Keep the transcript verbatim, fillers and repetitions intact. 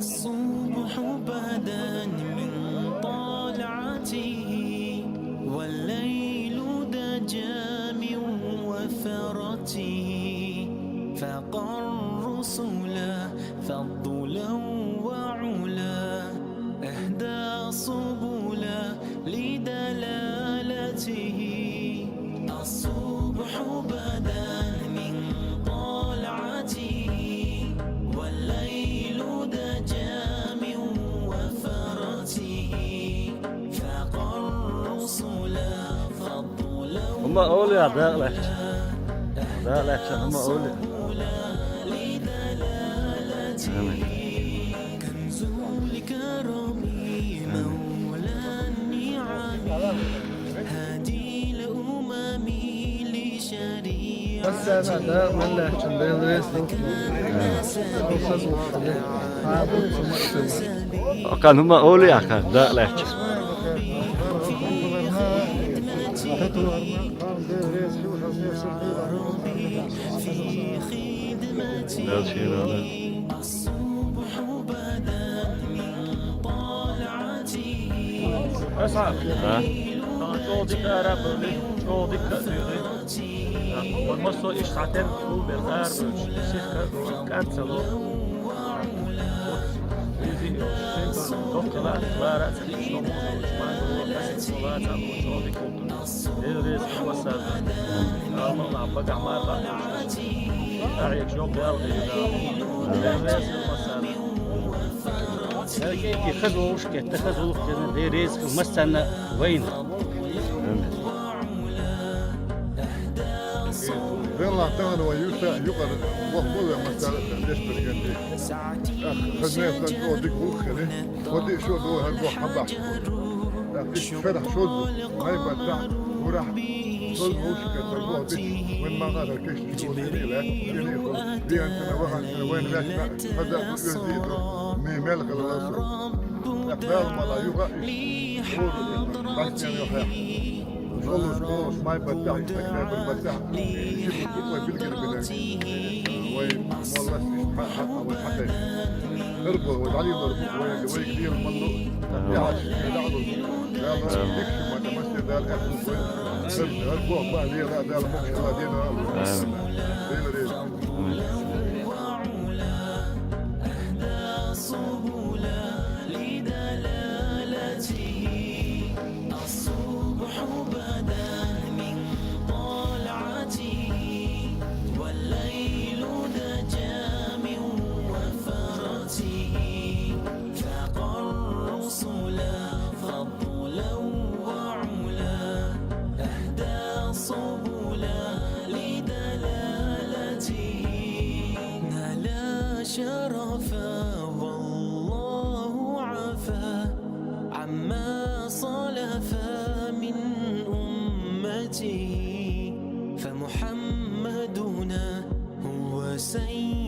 الصبح بدا من طلعته، والليل دجى من وثرته، فقر رسلا فضلا وعلا، اهدى السبل لدلالته. الصبح بدا من طلعته، والليل دجى من وثرته، فقر رسلا فضلا. Амма овлия дакъа лаьтташ. Дакъа лаьтташ, амма овлия. Амин. كنز الكرم مولى النعم، هادي الأمم لشريعته. Массана дакъа мел лаьттачун Дела реза хилва. Акхарна хӀума овлия, акхарна дакъа лаьтташ. Дала шийна. Аса, а? ЧӀогӀа дика ара а бевлла, чӀогӀа дика а дуьйгӀий. Вай массо а иштта хьатӀера хӀума бер ара бевлча, сиха а, кӀант а ца ло. Вези а йолуш, шен доккхила а, лара а ца хилча, шо муха долуш, ма а долу, хьаьсса ца лаца а, чӀогӀа дика хӀума ду. Дела реза хила массарна. Амма багахь мара бакъ долуш. ТӀаьхьа йоккха ял хилийта. Дела реза хила массарна. Церкейки хаза вовшах кхетта, хаза гӀуллакх дина, Дела реза хила массарна вайна. Амин. Делахь тахана вай юьрта юкъара воккхавелла массара а дешбарг ган де. Хаза мехала чӀогӀа дика гӀуллакх хили. ХӀоьтта а шо а долу хӀара боху хьан бахьаш. ТӀаккха иштта шарахь шозза, хьайбаттахь, урахь, шозза вовшашка сан боху дича, вайн ма гӀара кешнаш чу ван дийла, кӀира а хуьлу, веанцана, ваханцана, вайн ваьшна, хаза а ду, оьзда а ду, ме мел хила ласо. ТӀаккха Дала мала юха а иштта, гӀур а, баьстен йохьехь. Шолуш, кхолуш, май баттахь, иштта кхайбар баттахь, ши бутт вай билггал бинарг. Вай моллас иштта хьа-, хьа-, вай хьатайна. ХӀара боху, вай дӀалелор бу, вай, вайга лела ма ло. Яхьаш, вай дӀалур. Дала дика шу ма тӀе, масте Дала аьтту вай. ХӀара, хӀара боху бан лела, Дала мукъ хила дина. Амин. Дела реза. الصبح بدا من طلعته، والليل دجى من وثرته، فقر رسلا فضلا وعلا، أهدى السبل لدلالته، نال شرفا والله عفا عما صلف من أمته، فمحمدنا هو سيد